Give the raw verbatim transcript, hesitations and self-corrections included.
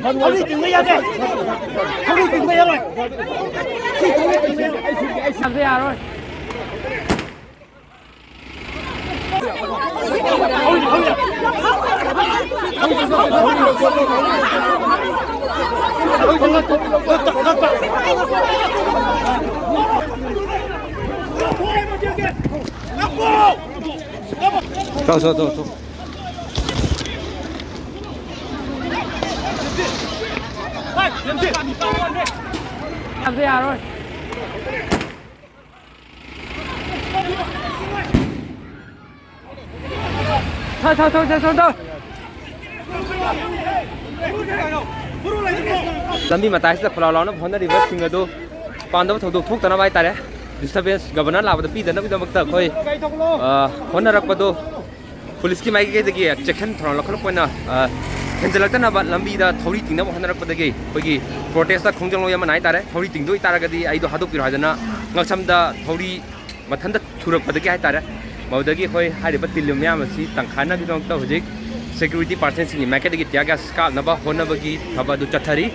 ꯊꯧꯔꯤ ꯇꯤꯡꯕ ꯌꯥꯗꯦ꯫ ꯊꯧꯔꯤ ꯇꯤꯡꯕ ꯌꯥꯔꯣꯏ꯫ ꯁꯤ ꯊꯧꯔꯤ ꯇꯤꯡꯕ ꯌꯥꯔꯣꯏ꯫ ꯌꯥꯗꯦ, ꯌꯥꯔꯣꯏ꯫ ꯊꯣꯛ, ꯊꯣꯛ, ꯊꯣꯛ, ꯊꯣꯛ꯫ ꯌꯥꯗꯦ, ꯌꯥꯔꯣꯏ꯫ ꯊꯥ, ꯊꯥ, ꯊꯥ, ꯊꯥ, ꯊꯥ, ꯊꯥ꯫ ꯂꯝꯕꯤ ꯃꯇꯥꯏꯁꯤꯗ ꯈꯣꯂꯥꯎ ꯂꯥꯎꯅꯕ ꯍꯣꯠꯅꯔꯤꯕꯁꯤꯡ ꯑꯗꯨ ꯄꯥꯝꯗꯕ ꯊꯧꯗꯣꯛ ꯊꯣꯛꯇꯅꯕ ꯍꯥꯏꯇꯥꯔꯦ, disturbance ꯒꯕꯔꯅꯔ ꯂꯥꯛꯄꯗ ꯄꯤꯗꯅꯕꯒꯤꯗꯃꯛꯇ ꯑꯩꯈꯣꯏ, ꯑ, ꯍꯣꯠꯅꯔꯛꯄꯗꯣ ꯄꯨꯂꯤꯁꯀꯤ ꯃꯥꯏꯀꯩꯗꯒꯤ ꯆꯦꯛꯁꯤꯟ ꯊꯧꯔꯥꯡ ꯂꯧꯈꯠꯂꯛꯄ ꯑꯣꯏꯅ, ꯑ, ꯍꯦꯟꯖꯜꯂꯛꯇꯅꯕ ꯂꯝꯕꯤꯗ ꯊꯧꯔꯤ ꯇꯤꯡꯅꯕ ꯍꯣꯠꯅꯔꯛꯄꯗꯒꯤ ꯑꯩꯈꯣꯏꯒꯤ protest ꯈꯣꯡꯖꯪ ꯂꯣꯏ ꯑꯃꯅ ꯍꯥꯏꯇꯥꯔꯦ, ꯊꯧꯔꯤ ꯇꯤꯡꯗꯣꯏ ꯇꯥꯔꯒꯗꯤ ꯑꯩꯗꯣ ꯍꯥꯠꯇꯣꯛꯄꯤꯔꯣ ꯍꯥꯏꯗꯅ ꯉꯛꯁꯝꯗ ꯊꯧꯔꯤ ꯃꯊꯟꯇ ꯊꯨꯔꯛꯄꯗꯒꯤ ꯍꯥꯏꯇꯥꯔꯦ, ꯃꯗꯨꯗꯒꯤ ꯑꯩꯈꯣꯏ ꯍꯥꯏꯔꯤꯕ ꯇꯤꯜꯂꯨ ꯃꯌꯥꯝ ꯑꯁꯤ ꯇꯪꯈꯥꯏꯅꯕꯒꯤꯗꯃꯛꯇ ꯍꯧꯖꯤꯛ security personnel ꯁꯤꯡꯒꯤ ꯃꯥꯏꯀꯩꯗꯒꯤ tear gas ꯀꯥꯞꯅꯕ ꯍꯣꯠꯅꯕꯒꯤ ꯊꯕꯛ ꯑꯗꯨ ꯆꯠꯊꯔꯤ꯫